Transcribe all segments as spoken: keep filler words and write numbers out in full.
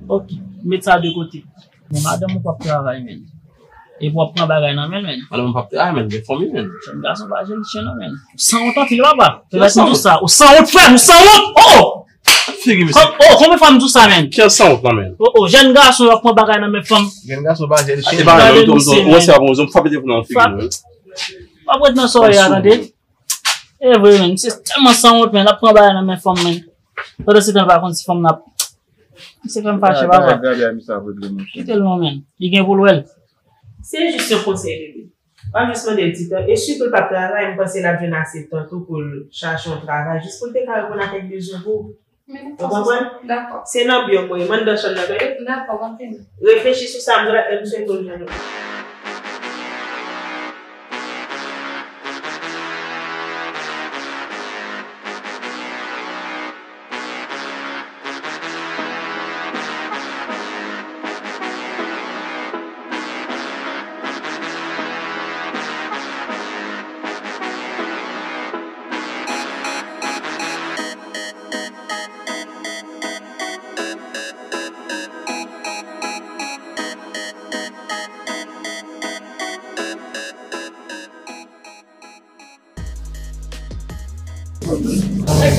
Ok, met sa de kote. Men madanm ou p ap travay, men. Epi w ap pran bagay nan men l, men. Madanm ou p ap travay, men. Gen fanmi, men. Jèn gason pa jèn chen, non, men. Ou sanwont anpil, papa. Ou sanwont, frè m, ou sanwont. Oh! Figi misye. Kòm, oh, konbyen fwa m di w sa, men? Ki an sanwont, non, men? Oh, oh, jèn gason, w ap pran bagay nan men fanm. Jèn gason pa jèn chen. E pa, non, non, non, ou wè se pa bon, zon, frape telefòn nan figi nou, wi. W ap ret nan sa w ye a, tande? E vre, men. Misye tèlman sanwont, men. L ap pran bagay nan men fanm, men. Pandan se tan, l pa konn si fanm nan ap Misye fè m fache, papa. Kite l non, men. Li gen pou l wè l. Se jis yon konsèy, bebe. W ap jis mande l ti tan. E sitou l p ap travay, m panse l ap jwenn ase tan tou pou l chache yon travay, jis pou l te ka reponn a kèk bezwen pou ou. Ou konprann? Dakò. Se nan biyò mwen ye, m anndan chanm nan, tande? Dakò, m ap vini. Reflechi sou sa, m di w la, e m swete w jwenn yon.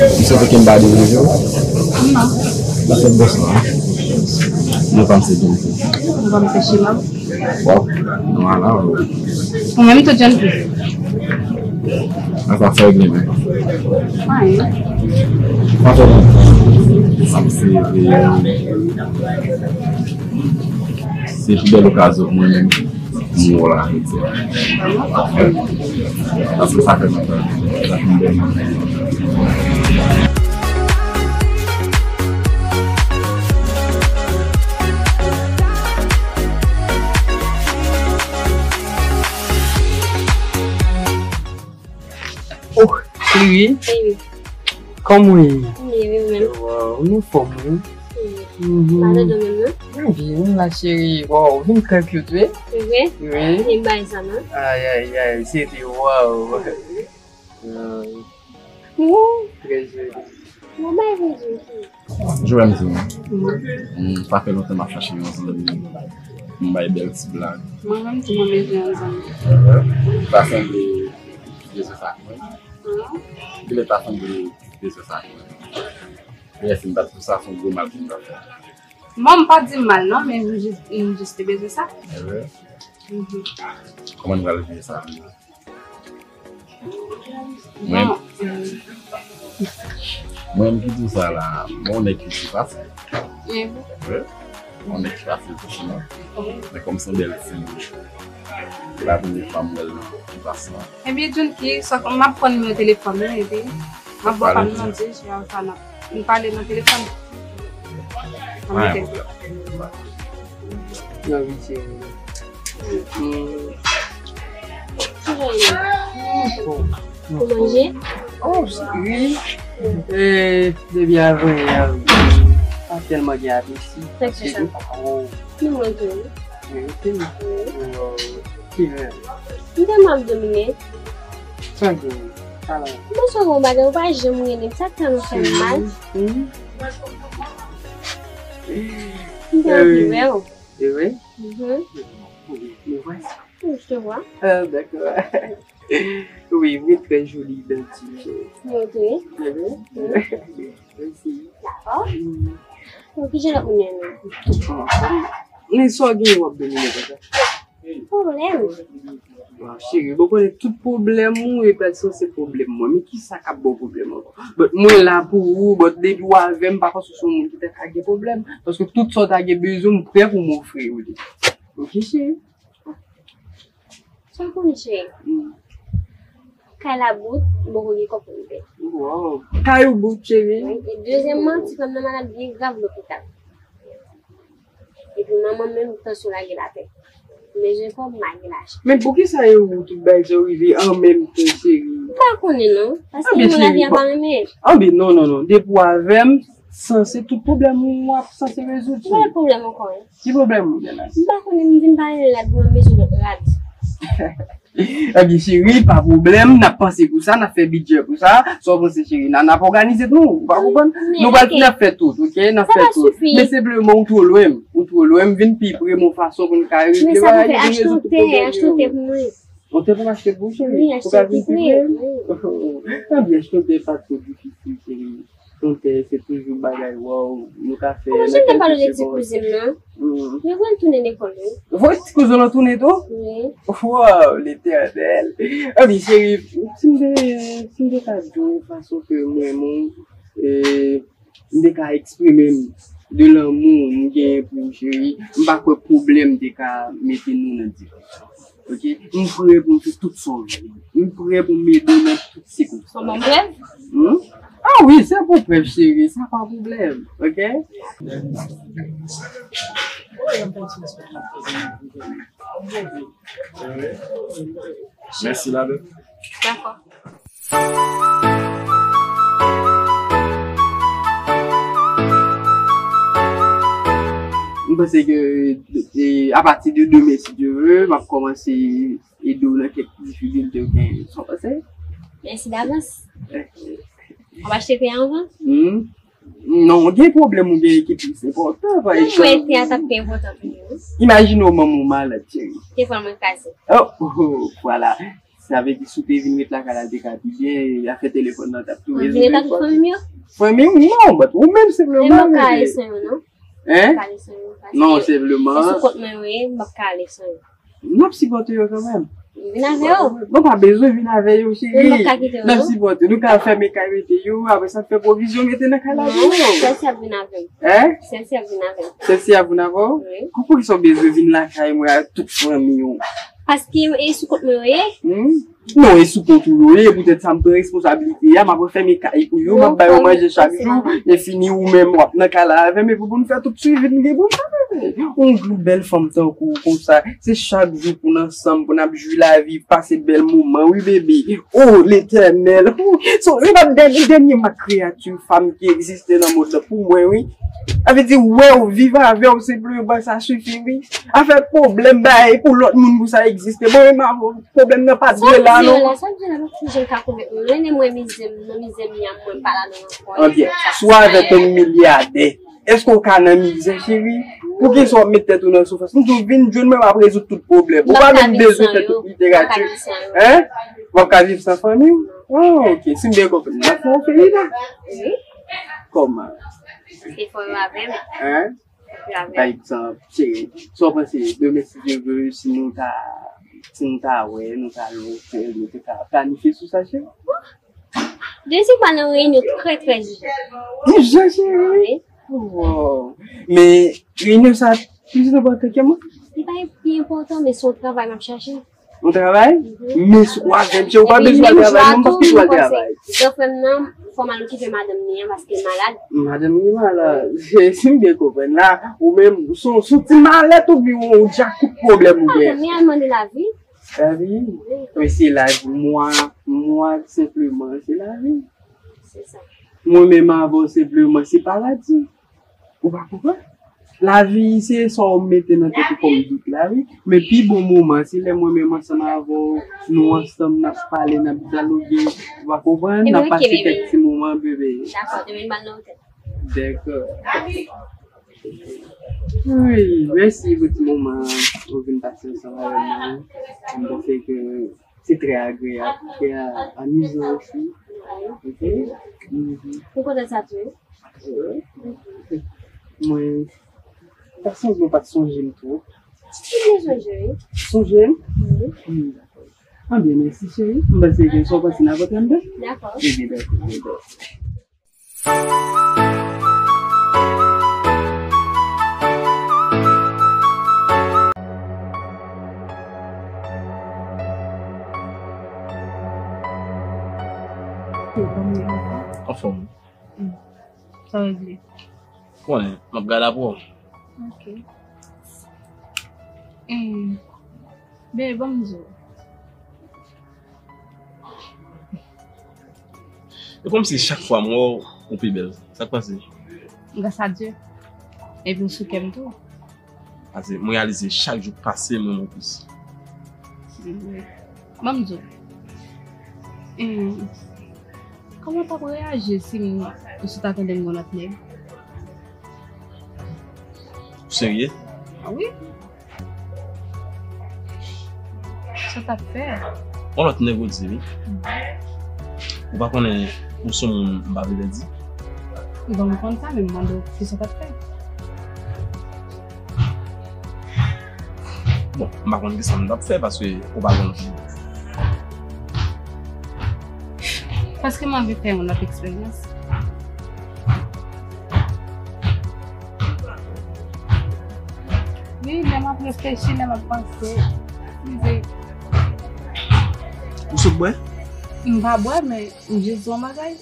Misye te kenbe ba de rezo. Non. Sa fè bòs la. Nou pa m se Jennifer. Nou pa m se Sheila. Wow. Nou ala, wi. Ou menm tou, Jennifer. Sa fè regle men. Ayen. Sa fè regle. Sa m se, se pi bèl okazyon mwen menm. Mwen la, mwen di. Paske sa fè lontan. Sa fè yon bèl moman. Oh, cheri. Baby. Kòman w ye? M byen, wi, ou menm? Wow, nou fòm, wi. Mhm. Malè de menm, non? Mwen byen, m la, cheri. Wow, vin trè cute, wi. Se vre? Wi. E bay sa, non? Ay, ay, ay, cheri, wow. Wow. Trè joli. Mwen bay vin di w ki. Joel m di w. Mm, sa fè lontan m ap chache yon zanmi. M bay bèl ti blag. Mwen menm tou mwen bezwen yon zanmi. Sa sanble bezwen sa ak mwen. Kilè ta sanble bezwen sa ak mwen? Mèsi, m pa t pou sa, se yon gwo mal pou m ta fè. Bon, m pa di mal non, men m jis, m jis te bezwen sa. Evre? Mhm. Kòman n pral viv sa? Mwen, mwen ki di w sa la, mwen yon nèg ki fasil. Evre? Yon nèg ki fasil tou, non? Men kòm se yon bèl ti, se la premye fwa m wè l nan ki plas la. Ebyen, Junki, sa m ap pran nimewo telefòn ou, epi m ap ba w nimewo telefòn. M pale nan telefòn. Anyen pwoblèm. Nan vi cheri. Hmm. Ki jan w ye? Ou manje? Oh, wi. Eh, depi avan yè, pa tèlman gen apeti. Sa k fè sa? Oh. Ni mwen tou, wi. Wi, wi. Ki lè? M tèlman ap domine. Sa gen? Pale. Bonswa, bon bagay, ou pa janm rele m. Sa k fè nou fè m mal? Hmm? M te anvi wè w. E vre? Mhm. Mwen vwè sa. Wi, je te vois. Ah, dakò. Wi, wi, trè joli, idantik. Mwen tou, wi. E vre? Wi. Mèsi. Dakò. Mm. Bon, ki jan lòt moun yo ye menm? Men sa w genyen w ap domine konsa? Pwoblèm. Waw, cheri, bon, konnen tout pwoblèm ou e pèsonn se pwoblèm mwen. Men ki sa k ap ba w pwoblèm ankò? But mwen la pou ou, but depi w avè m, pa paske w se yon moun ki ta ka gen pwoblèm. Paske tout sa w ta gen bezwen, m prè pou m ofri w li. Ok, cheri? Sa w konnen, cheri? Mm. Kay la bout, m poko gen kòb pou m peye. Wow. Kay ou bout, cheri? Wi, e dezyèmman, ti frè m nan malad byen grav lopital. Epi manman m menm, tansyon l lage l atè. M bezwen kòb, m lage l achte. Men poukisa e ou tout bagay sa yo rive an menm tan, cheri? M pa konnen non. Paske moun lavi a pa renmen. Anben, non, non, non. Depi w avè m, sanse tout pwoblèm ou w ap sanse rezoud, cheri. Ki pwoblèm ankò, wi? Ki pwoblèm ou gen la? M pa konnen, m vin pale rad, mwen bezwen lòt rad. Ebyen, cheri, pa pwoblèm, n ap panse pou sa, n ap fè bidjè pou sa. Sa w panse, cheri? N a, n ap òganize nou, ou pa konprann? Nou pral fin ap fè tout, oke? N ap fè tout. Men senpleman, ou twò lwen m. Ou twò lwen m, vin pi pre m yon fason pou n ka regle bagay yo, vin rezoud tout pwoblèm yo. Yon tè pou m achte pou ou, cheri? Pou ka vin pi pre m? Ebyen, achte yon tè pa twò difisil, cheri. Yon tè, se toujou bagay, waw, nou ka fè nan kèlke segonn. Kòman se te pale de ti kouzin m nan? Yo pral tounen lekòl, wi. Voye ti kouzin w tounen tou? Wi. Waw, Letènèl. Ebyen, cheri, si m te, si m te ka di w fason ke m renmen w, e, m te ka eksprime m de lanmou m genyen pou ou, cheri, m pa kwè pwoblèm te ka mete nou nan divòs. Oke? M prè pou m fè tout sa w vle. M prè pou m ede w nan tout sikonstans. Kòman m prè? Hmm? Ah wi, se pou prèv, cheri, sa pa pwoblèm. Oke? Mèsi, la belle. Dakò. M panse ke, e, apati de demen, si Dye vle, m ap kòmanse ede w nan kèk difikilte w genyen. Sa w panse? Mèsi davans. W ap achte tè a anvan? Hmm. Non, gen pwoblèm ou genyen ki plis enpòtan, pa egzanp. Mwen, tè a t ap pi enpòtan pou mwen, wi. Imajine w manman w malad, cheri. Telefòn mwen kraze. Oh, oh, oh, vwala. Sa vle di si w te vin ret lakay la, l te ka pi byen, afè telefòn nan t ap tou rezoud. Mwen vin ret ak tout fanmi m yo? Fanmi w, non, but ou menm senpleman. E m p ap ka ale san yo, non. Hein? M p ap ka ale san yo, paske non, senpleman. Se sou kont mwen yo ye, m p ap ka ale san yo. N ap sipòte yo kanmenm. Vin avè yo. Nou pa bezwen vin avè yo, cheri. N ap sipòte yo, nou ka fèmen kay mete yo, apre sa fè pwovizyon mete nan kay la pou yo. Non, sèl si y ap vin avè m. Hein? Sèl si y ap vin avè m. Sèl si y ap vin avè w? Wi. Poukisa w bezwen vin lakay mwen ak tout fanmi w? Paske e sou kont mwen yo ye. Hmm? Non, e sou kont ou yo ye, poutèt sa m pran responsablite a, m ap fèmen kay pou yo, m ap ba yo manje chak jou, e fini ou menm w ap nan kay la avè m, epi pou n fè tout swivi n gen pou n fè, bebe. Yon gwo bèl fanm tankou w konsa, se chak jou pou n ansanm, pou n ap jwi lavi, pase bèl moman, wi, bebe. Oh, Letènèl. Oh, so, se pa dènye, dènye mak kreyati fanm ki egziste nan mond lan pou mwen, wi. Sa vle di, wè w, viv avè w, senpleman, sa sifi, wi. Afè pwoblèm, bay pou lòt moun pou sa egziste. Bon, e ma pwoblèm nan pa dwe la, non. Sa m di la, sa m di la, m ap toujou ka komèt mwen. Mwen, mwen mizè m, nan mizè m ye a, mwen pa ladan ankò. Anbyen, si w avèk yon milyadè, èske w ka nan mizè, cheri? Poukisa w ap met tèt ou nan soufrans? M di w vin jwenn mwen, m ap rezoud tout pwoblèm. Ou pa menm bezwen fè tout literati. Hein? W ap ka viv san fanmi w? Oh, ok. Si m byen konprann, m ap fè yon feyina. Wi. Kòman? Se fò yo avè m. Hein? Pa egzanp, cheri, sa w panse demen si Dye vle, si nou ta, si nou ta wè, nou ta al otèl, nou te ka planifye sou sa, cheri? Demen si pa nan reyinyon trè, trè ijan. Ijan, cheri? Wi. Wow. Men reyinyon sa plis enpòtan ke mwen? Li pa pi enpòtan, men se yon travay m ap chache. Ou travay? Mhm. Men si w avè m, cheri, ou pa bezwen al travay, non, paske ou al travay. Gran frè m nan, fò m al okipe madanm li an, paske l malad. Madanm li malad. Si m byen konprann la, ou menm, sou, sou ti malèt oubyen yon djakout pwoblèm ou genyen? Madanm li al mande lavi. Lavi? Wi. Men se lavi, mwen, mwen, senpleman, se lavi. Se sa. Mwen menm avè w, senpleman, se paladi. Ou pa konprann? Lavi, se sa w mete nan tèt ou kòm dout la, wi. Men pi bon moman, se lè mwen menm ansanm avè w, nou ansanm, n ap pale, n ap dyaloge, ou pa konprann? N ap pase kèk ti moman, bebe. Dakò, demen m al nan otèl. Dakò. Wi, mèsi pou ti moman ou vin pase ansanm avè mwen. M panse ke se trè agreyab, trè amizan osi. Ok? Mhm. Ou kontan sa tou? Wi. Mwen, pa sonje, ou pa t sonje m twòp. Ou byen sonje, wi. Sonje m? Wi. Hmm, dakò. Anbyen, mèsi, cheri. M panse ke sa w panse n ap antre anndan. Dakò. Ebyen, dakò, ebyen, dakò. Anfòm. Hmm. Sa regle. Konnen, m ap gade apre w. Ok. Hmm. Bebe, ban m di w. E kòmsi chak fwa m wè w, ou pi bèl. Sa k pase? Gras a Dye. Epi w sou kè m tou. Paske m reyalize chak jou k pase, m renmen w plis. Se vre. Ban m di w. Em, kòman w t ap reyaji si m, si w ta tande m gen yon lòt nèg? Ou serye? A wi. Sa w t ap fè? Yon lòt nèg ou di wi. Ou pa konnen ou se yon moun m pa vle pèdi? Bon, m konn sa, men m mande w kisa w t ap fè. Bon, m pa konn kisa m t ap fè paske ou pa konn. Paske m anvi fè yon lòt eksperyans. Wi, lè m ap reflechi, lè m ap panse, m di. Ou sot bwè? M pa bwè, men m jis di yon bagay.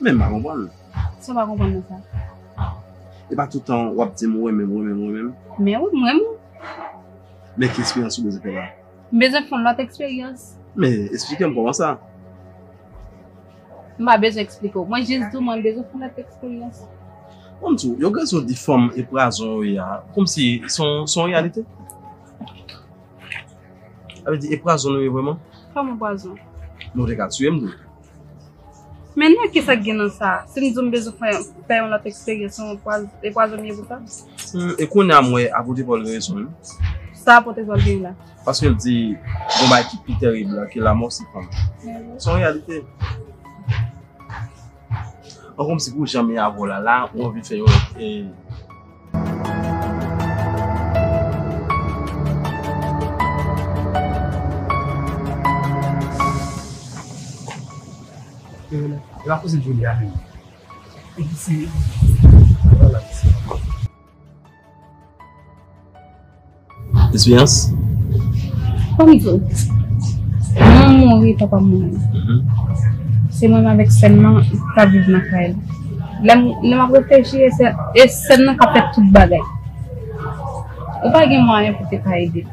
Men m pa konprann. Sa w pa konprann nan sa? E pa tout tan w ap di m ou renmen m, ou renmen m, ou renmen m. Men wi, m renmen w. Men ki eksperyans ou bezwen fè la? M bezwen fè yon lòt eksperyans. Men, eksplike m kòman sa? M pa bezwen eksplike w. Mwen jis di w, mwen bezwen fè yon lòt eksperyans. Bon, m di w, yo gen rezon di fanm e pwazon yo ye a, kòmsi se yon, se yon reyalite. Sa vle di, e pwazon nou ye vrèman? Kòman pwazon? Nou te ka tiye m tou. Men non, kisa k gen nan sa? Si m di w m bezwen fè, fè yon lòt eksperyans, yon pwaz-, e pwazon m ye pou sa? Hmm, e kounye a m wè apot Pòl gen rezon, wi. Sa apot Pòl gen la? Paske l di, gon bagay ki pi tèrib la ke lamò se fanm. Se yon reyalite. An kòmsi pou jan m ye avè w la, la, ou anvi fè yon, e, E pa koze Julia menm. Eksperyans? Kòm di w, manman m mouri, papa m mouri. Mhm. Se mwen menm avèk sè m nan k ap viv nan kay la. Lè m, lè m ap reflechi, e sè, e sè m nan k ap fè tout bagay. Ou pa gen mwayen pou te ka ede l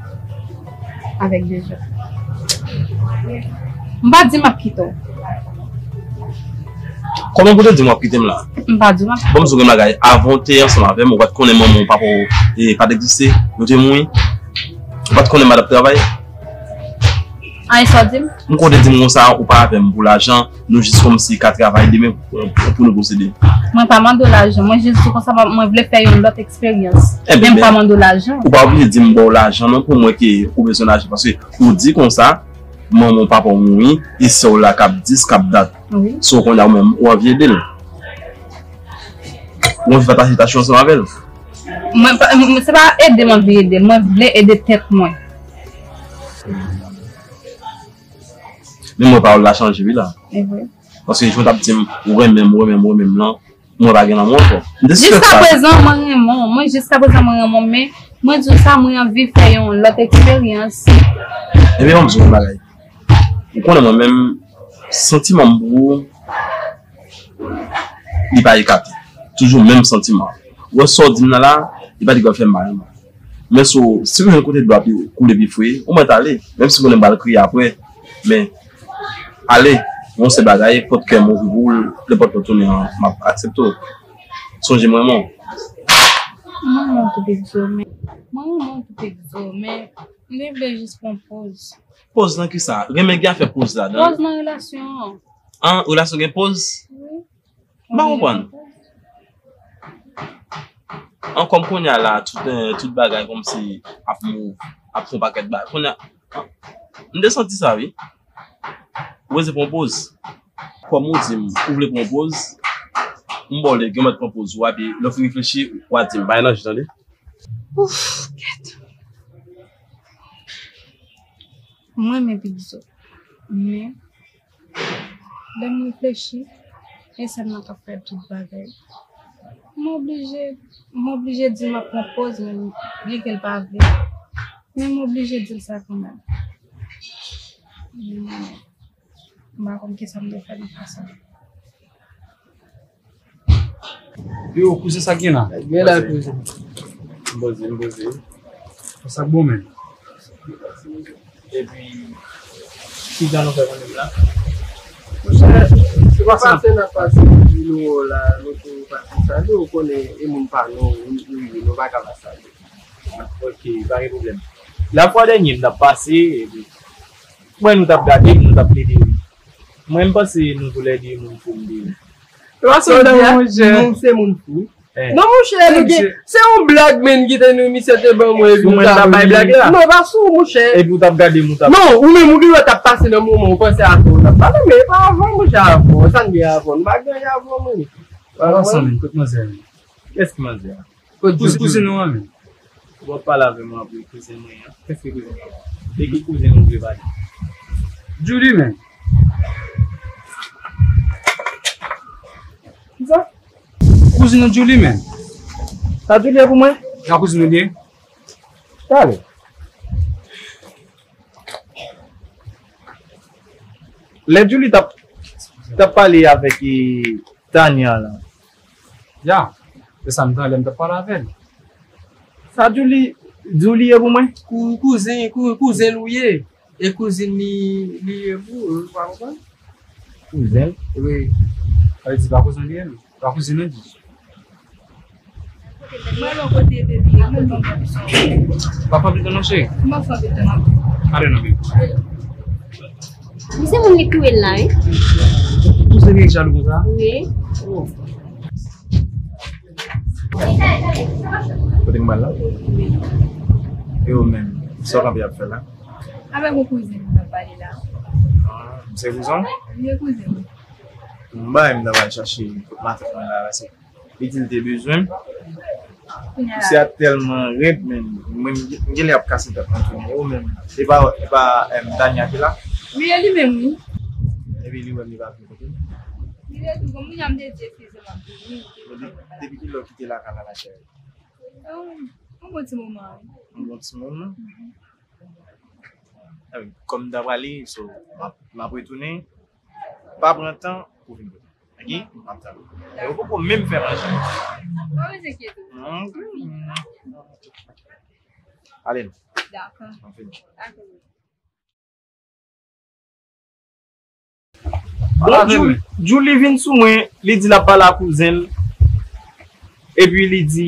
avèk bezwen. M pa di m ap kite w. Kòman pou te di m w ap kite m la? M pa di w m ap kite w. Bon, m di w gen bagay. Avan w te ansanm avè m, ou pa t konnen manman w, papa w, e, pa t egziste, yo te mouri. Ou pa t konnen m pa t ap travay. Anyen sa w di m? M kwè w te di m konsa, ou pa avè m pou lajan, nou jis kòmsi ka travay demen pou, pou nou posede. Mwen pa mande w lajan, mwen jis di w konsa, mwen vle fè yon lòt eksperyans. Men m pa mande w lajan. Ou pa oblije di m ba w lajan non pou mwen ke ou bezwen lajan, paske ou di konsa, manman w, papa w mouri, e sè w la k ap dis, k ap dat. Wi. So, kounye a ou menm, ou anvi ede l. Ou anvi pataje tach yo ansanm avè l. Mwen pa, mwen, se pa ede m anvi ede l, mwen vle ede tèt mwen. Men mwen pawòl la chanje wi la. E vre. Paske jan w t ap di m, ou renmen m, ou renmen m, ou renmen m lan, mwen pa gen lanmou ankò. M te sispèk sa. Jiskaprezan, mwen renmen w. Mwen, jiskaprezan, mwen renmen w, men mwen di w sa, mwen anvi fè yon lòt eksperyans. Ebyen, ban m di w yon bagay. Ou konnen mwen menm, santiman m pou ou, li pa ekate. Toujou menm santiman an. Ou wè sa w di m nan la, li pa di w ap fè m mal, non. Men si w, si w jwenn kote dlo a pi koule pi fre, ou mèt ale, menm si w konnen m pral kriye apre, men ale, yon sèl bagay, pòt kè m ouvri pou w, nenpòt lè w tounen an, m ap aksepte w. Sonje m renmen w. Mwen renmen w tou, Big Zo, men, mwen renmen w tou, Big Zo, men m te vle jis pran pòz. Pòz nan kisa? Renmen gen afè pòz ladan l. Pòz nan relasyon an. An, relasyon gen pòz? Wi. M pa konprann. An, kòm kounye a la, tout, eh, tout bagay kòmsi ap move, ap fè yon pakèt bagay. Kounye a, an, m te santi sa, wi. Ou bezwen pran pòz. Kòm ou di m, ou vle pran pòz, m ba w lè, gen mèt pran pòz ou, epi lè w fin reflechi, w a di m, bay nan je, tande. Ouf, kèt. Mwen renmen Big Zo. Men, lè m reflechi, e sè m nan k ap fè tout bagay. M oblije, m oblije di m ap pran pòz, men byen ke l pa vle. Men m oblije di l sa kanmenm. Men, m pa konn kisa m dwe fè nan ka sa. Yo, kouzen, sa k gen la? Gen la, kouzen. M poze, m poze. Sa k bon menm? Epi, ki jan nou fè konnen m la? Monchè, se pa pase n ap pase pou di nou la, nou tou pase salye, ou konnen e moun pa nou, nou, nou, nou pa ka pa salye. Ok, pa gen pwoblèm. Lafwa dènye, m t ap pase, epi Mwen, nou t ap gade m, nou t ap plede ri. Mwen, m panse nou toulède moun fou m te ye. Yo pa sou dan, monchè. Nou se moun fou. Eh. Non, monchè, nou gen, se yon blag, men, ki te nou, misye te ban mwen, epi nou t ap bay blag la. Non, e pa sou, monchè. Epi ou t ap gade m, ou t ap. Non, ou menm, ou gen dwa t ap pase nan moman, ou panse avè w, ou t ap pale, men e pa avè w, monchè, avè w. Sa n gen avè w? Nou pa gen anyen avè w, men. Pale ansanm, men, kot manzè a? Kiyès ki manzè a? Kot Kouz-, Julie? Kouzin nou an, men. Ou ap pale avè mwen apre kouzin mwen an. Kiyès ki kouzin mwen? De ki kouzin ou vle pale? Julie, men. Kisa? Kouzin nou Julie, men. Sa Julie pou mwen? Sa kouzin nou li ye? Talè. Lè Julie t ap, t ap pale avèk, eh, Tania la. Ya, se sa m tande lè m t ap pale avè l. Sa Julie, Julie ye pou mwen? Kou-, kouzen, kou-, kouzen l ou ye. E kouzin li, li ye pou ou, ou pa konprann? Kouzen l? Wi. Sa vle di pa kouzen li ye, non. Pa kouzin li di. Mwen lò kote bebe, mwen lò kote. Pa fè anpil tan non, cheri. Mwen fè anpil tan. Ale non, bebe. Ou se moun li kouye l la, wi. Ou se nèg jalou konsa? Wi. Oh. Kote m pral la? E ou menm, sa w kanpe ap fè la? Avèk yon kouzin m ap pale la. Ah, se kouzen w? Wi, se kouzen m. M bay, m ta pral chache kot matant mwen la, paske li di l te bezwen m. Misye a tèlman rèd, men mwen, m gen lè ap kase tèt mwen tounen. Ou menm, e pa, e pa, em, Tania ki la? Wi, e li menm, wi. Epi li wè m, li pa vin kote m. Li rete, kòm jan m te di, eskize m, m ap vini. Depi, depi kilè w kite lakay la, ma chère? Yon, yon bon ti moman, wi. Yon bon ti moman? Mhm. Em, kòm m ta prale, so, m ap, m ap retounen. Pa pran tan pou vin kote m. Ok? M ap tann ou. E ou poko menm fè manje. Pa bezwen enkyete w. Hmm. Ale non. Dakò. Anfen. Dakò. Bon, Julie vin sou mwen, li di l ap pale ak kouzen l. Epi li di,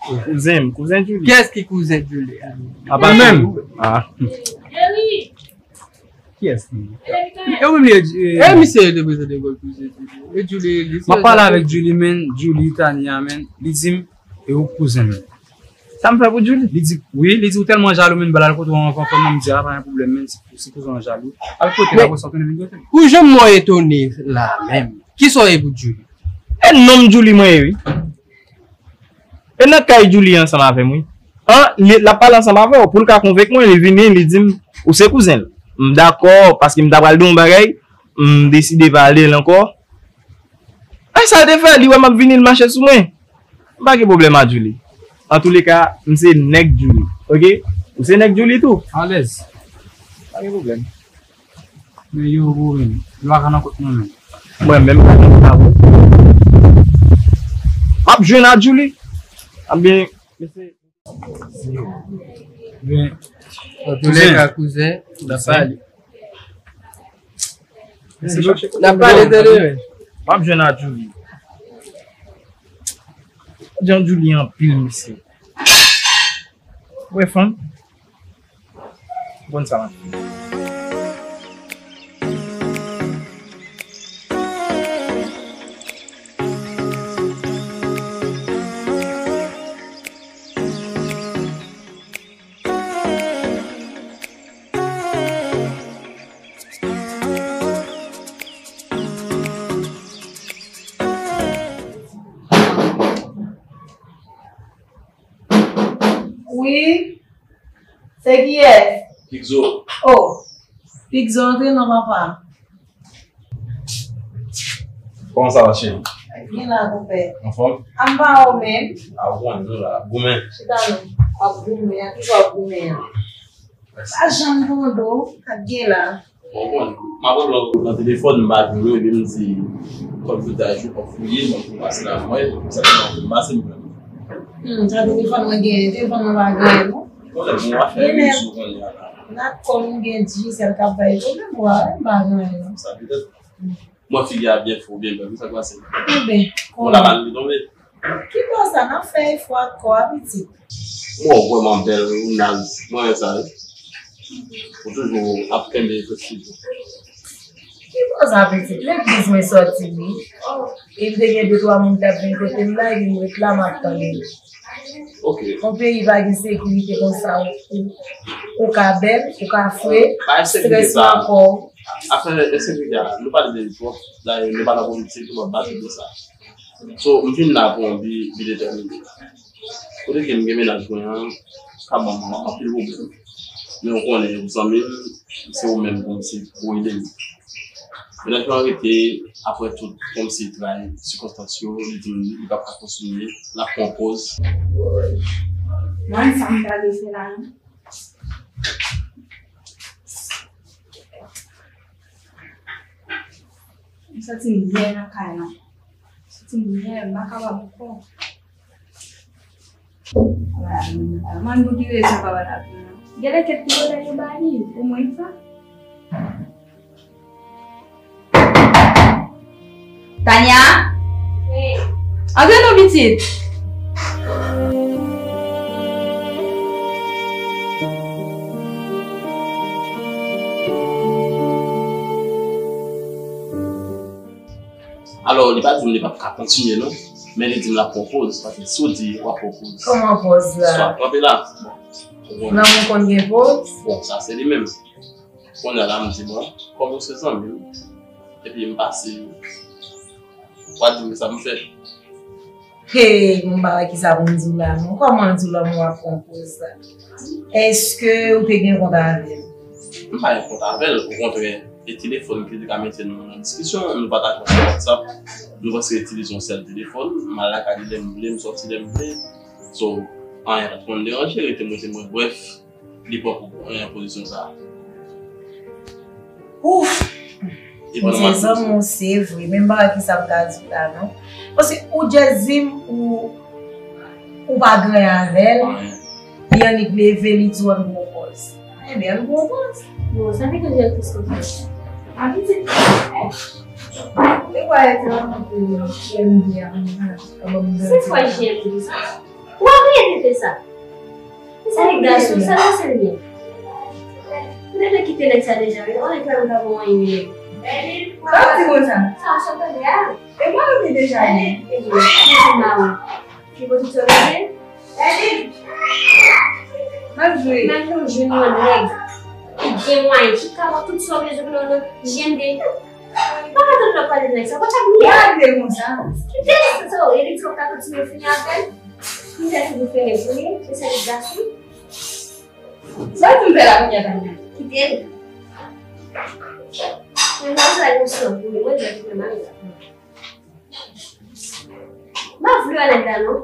kouzen m, kouzen Julie. Kiyès ki kouzen Julie a? Apa Julie. Ah. Kiyès li? E ou menm li ye, e, e misye yo te prezante kò l kouzen Julie. E Julie, li m ap pale avèk Julie, men, Julie, Tania, men, li di m, e ou kouzen m. Sa m fè pou Julie? Li di, wi, li di ou tèlman jalou, men, ba l al kote w anvan, fò m di a, pa gen pwoblèm, men, si, si kouzen w jalou. Al kote l, apre sa, w tounen vin kote m. Pou jan mwen etone la, menm, kisa w ye pou Julie? E nonm Julie mwen ye, wi. E nan kay Julie ansanm avè m, wi. An, li, l ap pale ansanm avè w, pou l ka konvenk mwen, li vini, li di m, ou se kouzen l. M dakò, paske m ta pral di w yon bagay, m deside pa ale l ankò. Ay, sa l te fè, li wè m ap vini, l mache sou mwen. M pa gen pwoblèm ak Julie. Antouleka, m se nèg Julie, ok? Ou se nèg Julie tou? Alèz. Pa gen pwoblèm. Men yo, ou menm. Yo pa ka nan kot mwen menm. Mwen menm, pa gen avè w. M ap jwenn ak Julie. M ap gen, mesye. Men, antouleka, kouzen, n ap pale. N ap pale tande, men. M ap jwenn ak Julie. Jan Julie anpil, mesye. Wè, fanm. Konn sa m ap fè. Wi. Se kiyès? Pigzo. Oh. Pigzo, antre non, papa. Kòman sa va, cheri? Byen la, konpè. Anfòm? A m pa ou menm. A ou konn nou la, ap goumen. Chita non. Ap goumen, a ki sa w ap goumen an? Pa janm tande w, sa k gen la? Bon, bon, m ap rele w nan telefòn, m pa jwenn ou, epi m di, fòk ou ta jou, fòk ou ye, donk ou pase la mwen, sa fè m pase m pran. Hmm, sa telefòn mwen gen, telefòn mwen pa gen, non? Konnen, bon, w ap fè rezo konnen a la. Nan kòm ou gen Digicel k ap bay pwoblèm, w a, m pa gen, non. Sa petèt. Mwen figi a byen fou, byen bèl, sa k pase? Enben, bon, la mal li tonbe. Ki bò sa, n ap fè efò ak kò a, pitit. Mwen vrèman bèl, ou naz. Mwen renmen sa, wi. Ou toujou ap kenbe prestij ou. Ki bò sa, pitit? Legliz mwen sòti, wi. E m te gen de twa moun k t ap vin kote m la, epi m ret la, m ap tande. Ok. Yon peyi pa gen sekirite konsa, ou, ou, ou ka bèl, ou ka fre, strès nan kò w. Afè ensekirite a, nou pale de li twòp. Dayè, nou pa nan politik, nou pa pale de sa. So, m vin la pou yon bi, bi detèmine. Kote ke m gen mennaj mwen an, ka ban m anpil pwoblèm. Men ou konnen, ou zanmi m, se ou menm kòmsi pou ede m. Mennaj mwen an rete, apre tout, kòmsi trayi sikonstans yo, li di m li p ap ka kontinye, l ap pran pòz. Mwen, sa m ta dwe fè la, non? M santi m byen nan kay lan. M santi m byen, m pa kapab ankò. Mwen di w ki rezon papa t ap di non. Gen lè kèt ki vòlè yo ba li, omwen sa. Tania? Wi. Antre non, pitit. Alò, li pa di m li p ap ka kontinye, non. Men li di m l ap pran pòz. Paske si w di w ap pran pòz. Kòman pòz la? Swa kanpe la. Bon. Lanmou konn gen pòz? Bon, sa se li menm. Kounye a la, m di, bon, kòm ou se zanmi m, epi m pase, w a di m sa m fè. Hey, m pa wè kisa pou m di w la, non. Kòman di w lanmou ap pran pòz la? Èske ou te gen kont avè l? M pa gen kont avè l, okontrè, e telefòn ki te ka mete nou nan diskisyon, nou pataje yon sèl WhatsApp, nou prèske itilize yon sèl telefòn, m al lakay li lè m vle, m sòti lè m vle. So, anyen pa t konn deranje, rete mwen se mwen, brèf. Li pran pou, eh, pozisyon sa a. Ouf! Ou se zanmi w, se vre, men m pa wè kisa m ka di w la, non. Paske ou just di m ou, ou pa gen anyen avè l, li annik leve, li di w ann pran pòz. Ebyen, ann pran pòz. Bon, sa vle di J M T se fè. A pitit. E kwa e te ann pran pòz, J M T a, se fwa J M T sa. Ou ap rete fè sa. Sa nèg gason, sa nan sèl li. Ou te dwe kite nèg sa deja, wi. On nèg pa yon gason anyen, wi. Sa w di konsa? Sa w sot tande a? E mwen ou te deja ye. E wi, se maron. Ki bo tout sa w vle? M ap jwe. Imajine w jwenn yon nèg ki gen mwayen, ki ka ba w tout sa w bezwen nan, nan J M D. Pa ka tann lòt pale nèg sa, pa t ap li a. Pa vle konsa. Kite sa, e li di w ka kontinye fini avè l. Li fè fini fini pou li, e sa li gason. Sa w di m fè la kounye a, Tanya? Kite l. Men mwen sa yon sòt pou li, mwen di l kite mari la. M pa vle wè nèg la non.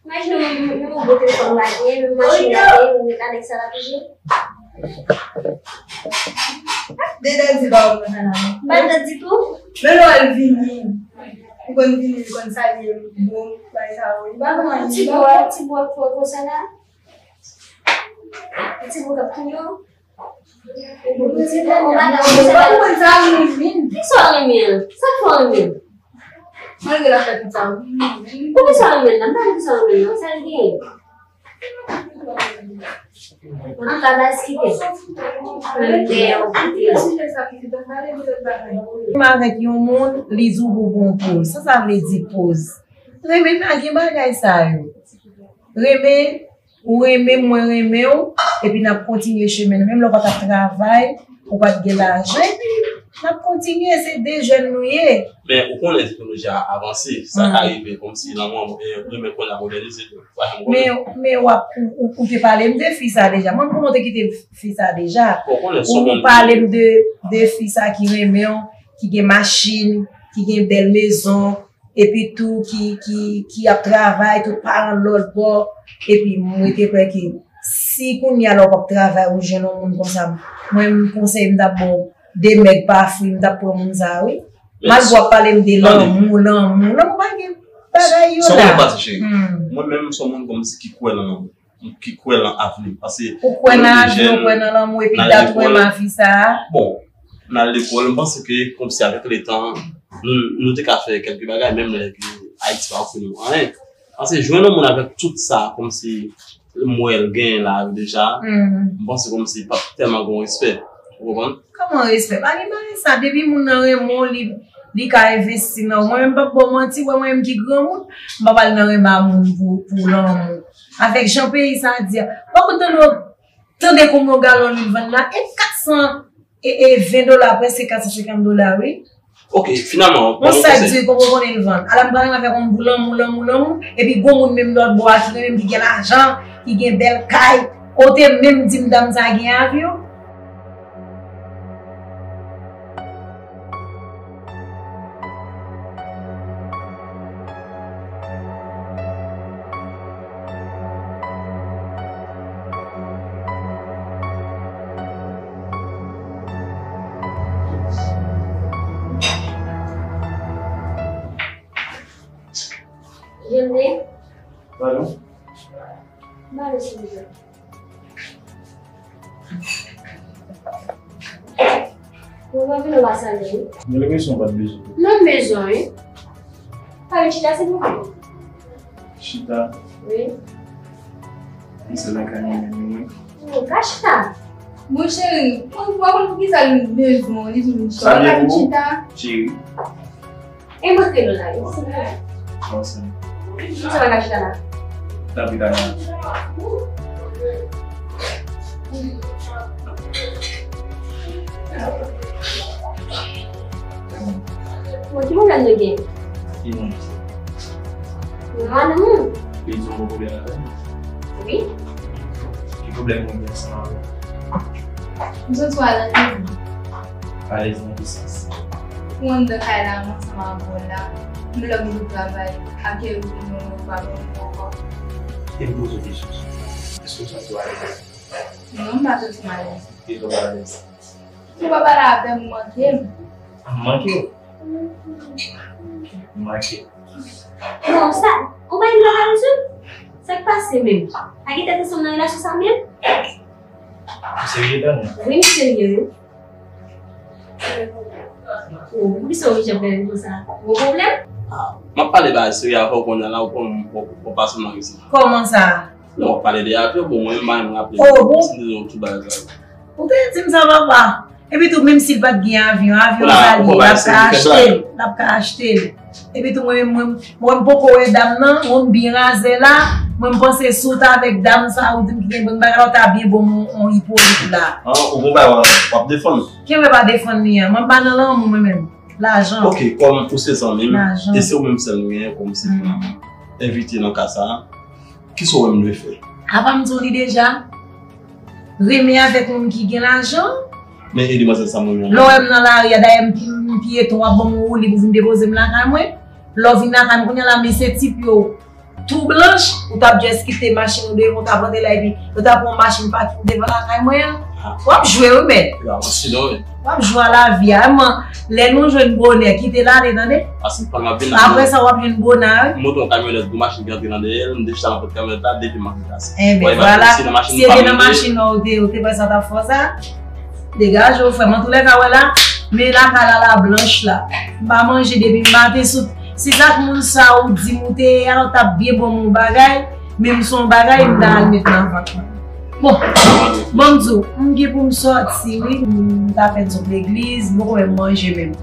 Imajine w menm, menm yon bon telefòn ou pa genyen, menm machin ou pa genyen, ou ret avèk sa la toujou. De dadi pa w konsa la non. M pa dadi tou. Men lè w al vini, ou konn vini, ou konn salye m, bon, bay sa yo. Li pa konn anyen. Ti bò, ti bò fò konsa la. Ti bò k ap touye w. Ou konn sa nou vin. Kisa w renmen l? Sa k fè w renmen l? Malgre l ap fè tout sa, wi. Poukisa w renmen l la? M pa konn kisa w renmen l non. Sa l genyen? Antouka, baz, kite l. Mwen lè w kite l. Menm avèk yon moun, li di w pou pran pòz. Sa sa vle di pòz? Renmen pa gen bagay sa yo. Renmen, ou renmen m, mwen renmen w, epi n ap kontinye chemen nou. Menm lè w pa t ap travay, ou pa t gen lajan, epi n ap kontinye, se de jèn nou ye. Men ou konnen teknoloji a avanse, sa ka rive kòmsi lanmou an, eh, renmen kounye a mòdènize tou. Men, men w ap, ou, ou, ou te pale m de fi sa deja. Mwen, pou mwen te kite fi sa deja. Ou pale m de, de fi sa ki renmen w, ki gen machin, ki gen bèl mezon, epi tou ki, ki, ki ap travay, tout paran lòt bò, epi mwen te kwè ke si kounye a la w p ap travay, ou jwenn yon moun konsa, mwen, m konsèy m t ap ba w de mèg pa fri, m t ap pran moun sa a, wi. Malgre w ap pale m de lanmou, lanmou, lanmou pa gen bagay yo la. Mwen menm, m se yon moun kòmsi ki kwè nan lanmou, ki kwè nan avni. Paske ou kwè nan avni, ou kwè nan lanmou, epi dat ou renmen fi sa a. Bon, n al lekòl, m panse ke kòmsi avèk letan, nou, nou te ka fè kèlke bagay, menm lè ke Ayiti pa ofri nou anyen. Paske jwenn yon moun avèk tout sa, kòmsi m wè l genyen la deja, m panse kòmsi p ap tèlman gen yon respè. Ou konprann? Kòman respè? Pa gen bagay sa. Depi moun nan renmen w, li, li ka envesti nan ou. Mwen menm, m p ap ba w manti, wè mwen menm ki granmoun, m p ap al nan renmen a moun pou, pou lanmou. Avèk jan peyi sa di a, w pa konn tande, tande konbyen yon galon lwil vann la? E kat san e, e ven dola, prèske kat san senkant dola, wi. Ok, finalman, yon sak diwi, konbyen w konnen l vann? Ala m pral avèk yon boul lanmou, lanmou, lanmou, epi gon moun menm lòt bò a ki renmen m, ki gen lajan, ki gen bèl kay, ou te menm di m dam sa gen avyon? Jende. Pardon? Ba nou silvouplè. Mwen pa vin anba salye wi. Mwen gen enpresyon w pa t bezwen. Non, m bezwen wi. Pa vin chita silvouplè. Chita? Wi. Mwen se lakay mwen menm wi. Ou ka chita. Bon cheri, ou pa konn poukisa l bezwen w, li di w vin chita. Ou pa vin chita. Cheri. E mwen kreye w la, wi, silvouplè. Mèsi. Ki sa w ka chita la? Tanpri, Tania. Bon, ki pwoblèm nou gen? Ki moun? Mwen, madanm ou. Li di w gon pwoblèm avè m? Wi. Ki pwoblèm ou gen ansanm avè m? M santi w alèz nan vi m. Alèz nan ki sans? Ou anndan kay la, mwen ansanm avè w la. M lè m vin travay, akèy ou vin yon lòt fwa, mwen vin ankò. E m poze w kesyon sou sa. Èske w santi w alèz? Non, m pa santi m alèz. Kisa w pa alèz? Ou pa pale avè m, ou manke m. M manke w? M manke w. Non, sa, ou pa gen dwa pale sou? Sa k pase menm? Pa gen tèt ansanm nan relasyon sa menm? Ou serye, Tania? Wi, m serye, wi. Oh, poukisa w oblije ap gade m konsa? Ou gen pwoblèm? Ah, m ap pale bagay serye avè w kounye a la, ou konn, ou, ou pa sou nan rezo. Kòman sa? Non, w ap pale de avyon, bon, mwen menm, m raple m, oh, bon, si m te di w tout bagay sa yo. Ou te di m sa, papa. Epi tou, menm si l pa t gen avyon, avyon sa li ye, l ap ka achte l, l ap ka achte l. Epi tou, mwen menm, mwen, mwen m poko wè dam nan, mwen m byen razè la, mwen m panse si w t avèk dam sa, ou di m ki gen bon bagay la, w ta byen ban m yon, yon ipolit la. An, ou gon bagay w ap defann? Kenbe pa defann li an, mwen m pa nan lanmou mwen menm. Lajan. Ok, kòm ou se zanmi m, lajan, e se ou menm sèl m genyen kòm se pou m envite nan ka sa a, kisa w wè m dwe fè? Apa m di w li deja? Renmen avèk moun ki gen lajan. Men e demwazèl sa mwen renmen. Lè w wè m nan lari a, dayè m pi, m pyeton, w ap ban m yon woulib pou vin depoze m lakay mwen. Lè w vin lakay mwen kounye a la, men se tip yo tou blanch, ou t ap just kite machin ou devan, ou t ap rantre la, epi yo t ap pran yon machin pakin devan lakay mwen an. W ap jwe wi, men. W ap jwe a lavi a. Lè nou jwenn bonè, kite l ale, tande. Apre sa, w ap jwenn bonè, wi. M monte yon kamyonèt, gwo machin ki antre nan dèyè l, m te chita nan pòt kamyonèt la, depi m antre kase. Enben, vwala. Si se te nan machin nan ou te, ou te wè sa t ap fè w sa? Degaje w, frè m. Antoulèka, wè la, men lakay la, la blanch la. M pa manje depi maten sou. Si zak moun sa ou di m ou te ye a, ou t ap byen ban m yon bagay, men m se yon bagay m ta al met nan vant mwen. Bon, bon m di w, m gen pou m sòti, wi, m ta fè zòt legliz, m poko menm manje menm.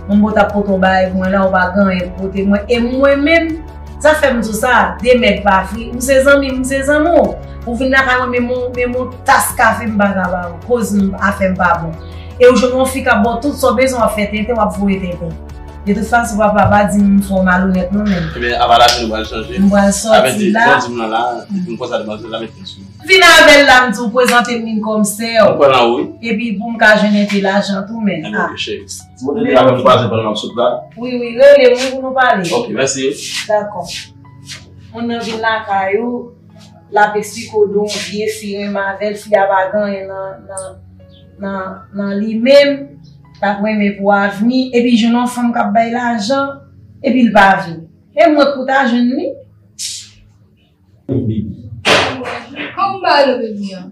Mwen m poko t ap pote yon bagay pou mwen la, ou pa gen anyen pou pote mwen. E mwen menm, sa fè m di w sa, de mèg pa fri. M se zanmi, m se zanmi w. Ou vin lakay mwen, menm yon, menm yon tas kafe m pa ka ba ou. Koz m, afè m pa bon. E ou jwenn yon fi k ap ba w tout sa w bezwen, w ap fè tenten, w ap voye tenten. De tout fason, papa, pa di m fè w malonèt non, menm. Ebyen, apa lavi nou pral chanje? M pral sòti la. Avèk di, jan w di m nan la, epi m konsa demwazèl la met men sou mwen. Vin avè l la, m di w prezante m vin kòm sè w. Mwen kwè nan ou, wi. Epi pou m ka jwenn enpe lajan tou, menm. Enben, ok, cheri. Ti mote de la menm kwaze pandan m ap sot la. Wi, wi, rele m, wi, pou nou pale. Ok, mèsi. Dakò. Moun nan vin lakay ou, l ap eksplike w de yon vye fi renmen avè l, fi a pa gen anyen nan, nan, nan, nan li menm, l ap renmen pou avni, epi jwenn yon fanm k ap bay lajan, epi l pa vin. E mwen k pou ta jwenn li? Kòman w pa rele w baby an?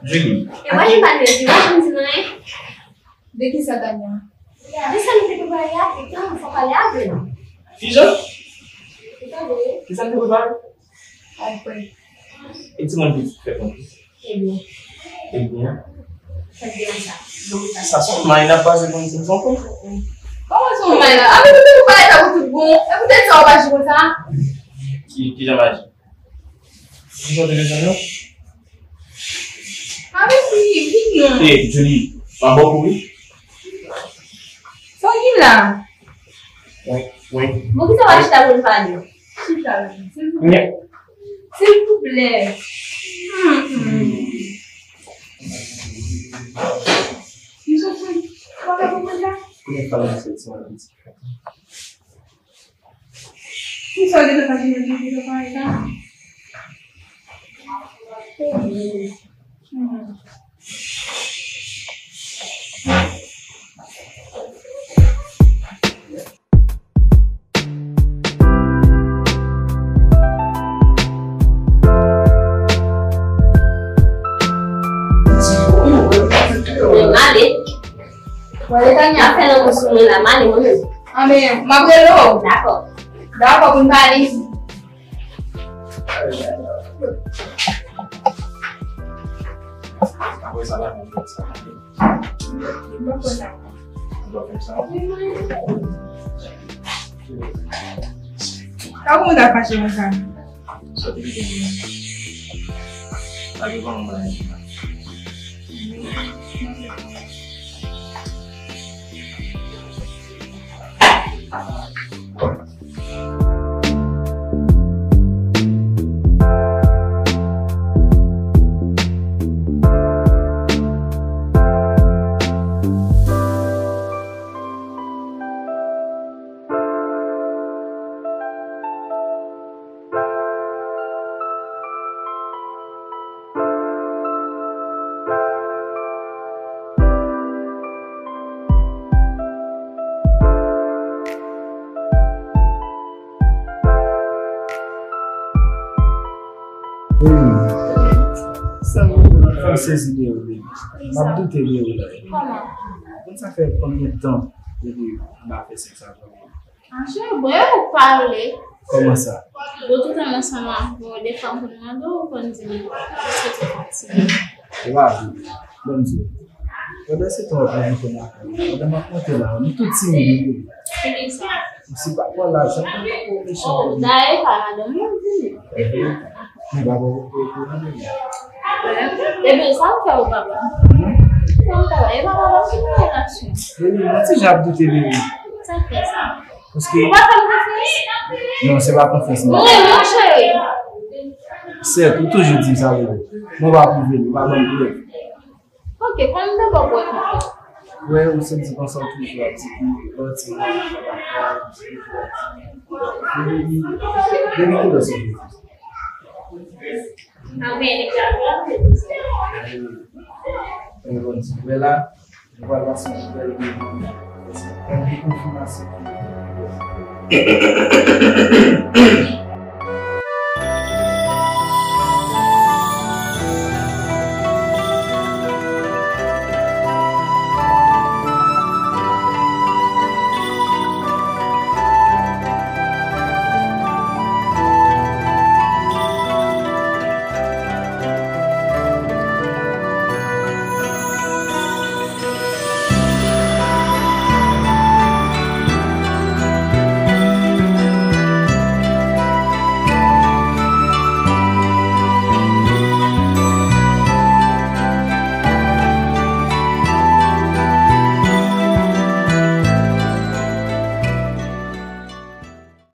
Julie. E mwen ki pa t vle di, mwen janm di l anyen. De kisa, Tania? De sa nou te pou pale a, etan fò pale avè l. Kijan? Kisa n te prepare? Apre. E timoun pitit fè konn. Ebyen. Ebyen. Fè byen sa. Donk, sa se yon may n ap pase pou n se yon konprann. Kòman se yon may la? Apre tout ou pale sa pou tout bon. E poutèt sa ou pa jwe konsa? Ki, ki jan maji? Ki jan de bezwen nou? Avèk li, vin non. E, Julie, m ap ba w kouri. Sa w gen la? Wi, wi. Bon, kisa w ap chita pou n pale? Chita, silvouplè. Silvouplè. Hmm, hmm. Misye fè, w ap konprann la? Kounye a fè l nan sèt san piti. Kisa w gentan fache nan figi sa parèy sa? Hmm. Mwen ale. Mwen ale, Tanya. Ap fè lanmou sou mwen la, m ale mwen menm. Anben, m ap rele w. Dakò. Dakò, pou n pale. Apre sa la, mwen fè sa. Mwen fè sa. Mwen fè sa. Sa pou mwen ta fache konsa? Sa te genyen. Sa te genyen. Sa m sezi de ou, baby. M ap doute de ou la. Kòman? Konn sa fè konbyen tan depi m pa fè sèks avè w? Anchè, bon, ou pale. Kòman sa? Bon, toutan m ansanm avè w, de fwa m konn mande w, ou konn di m, èske w fatige? E pa vre. Ban m di w. Pandan se tan w ap monte nan kay la, pandan m ap monte la, nou tout timid, nou tout. Ki sa? M se pa pran laj, sa pa pran pwomosyon. Oh, dayè, pa madanm mwen vini. Men pa pran pwomosyon, non. Ebyen, sa w fè ou papa? Sa w fè ou papa? E papa pa sou relasyon. Baby, mwen ti jan ap doute, baby. Sa k fè sa? Paske... Ou pa fè m konfyans? Non, se pa konfyans, non. Mwen, mon cheri. Sèt, ou toujou di m sa, baby. Mwen pa pwouve l, ou pa ban m prèv. Ok, kòm m te ba w prèv. Wè, ou santi konsa w toujou ap di ki manti, manti, manti. Depi, depi kilè w santi konsa? Mwen konn di, wè la, nou pral pase yon bèl moman. Yon konfimasyon.